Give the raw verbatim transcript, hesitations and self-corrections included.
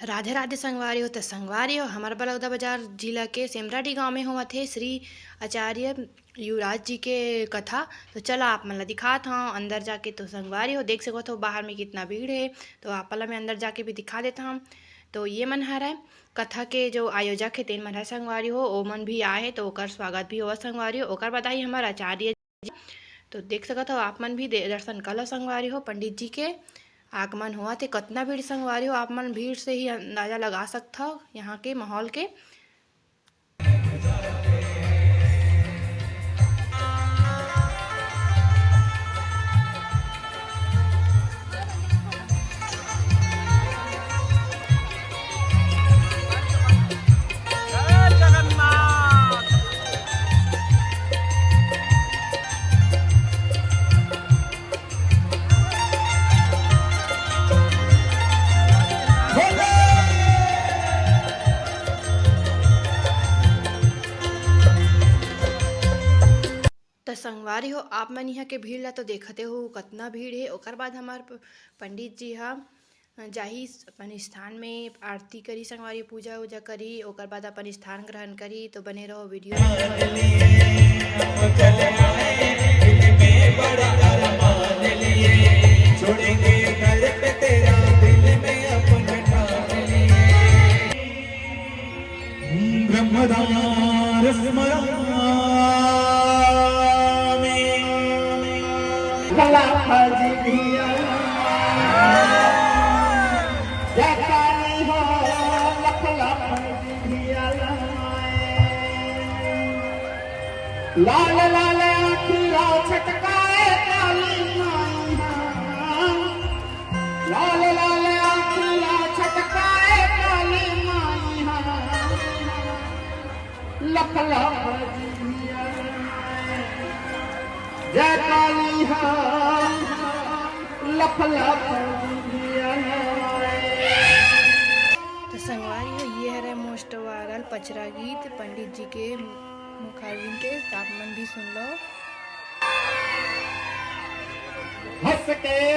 राधे राधे संगवारी हो। त संगवारी हो, हमर बलौदा बाजार जिला के सेमराडी गांव में होवत हे श्री आचार्य युवराज जी के कथा। तो चला, आप मन ला दिखात हंव अंदर जाके। तो संगवारी हो, देख सकत हो बाहर में कितना भीड़ हे, तो आप ला मैं अंदर जाके भी दिखा देत हंव। तो ये मन हरय कथा के जो आयोजक हे, तेन मन हर संगवारी हो, ओ मन भी आए हे, तो ओकर स्वागत भी होवत संगवारी हो। ओकर बाद आही हमर आचार्य जी। तो देख सकत हो आप मन भी दे-, दर्शन कर लो संगवारी हो पंडित जी के आगमन होवत हे। कतना भीड़ संगवारी हो, आप मन भीड़ से ही अंदाजा लगा सकत हो यहाँ के माहौल के। त संगवारी हो, आप मन इहाँ के भीड़ ला तो देखते हो, कतना भीड़ हे। ओकर बाद हमार प-, पंडित जी ह जाही अपन स्थान में, आरती करी संगवारी, पूजा उजा करी, ओकर बाद अपन स्थान ग्रहण करी। तो बने रहो वीडियो में। ब्रह्मदार स्मरामि। लफ लफ जी भिया लमाए। जय काली हो, लफ लफ जी भिया लमाए। लाल लाल आँखी ला छटकाए काली माई हा। लाल लाल आँखी ला छटकाए काली माई हा। लफ लफ जिभिया लमाए। जय काली हा। लफ लफ जिभिया लमाए। तो संगवारी हो, ये हरे most viral पचरा गीत पंडित जी के मुखारविंद के, आप मन भी सुन लो। हंस के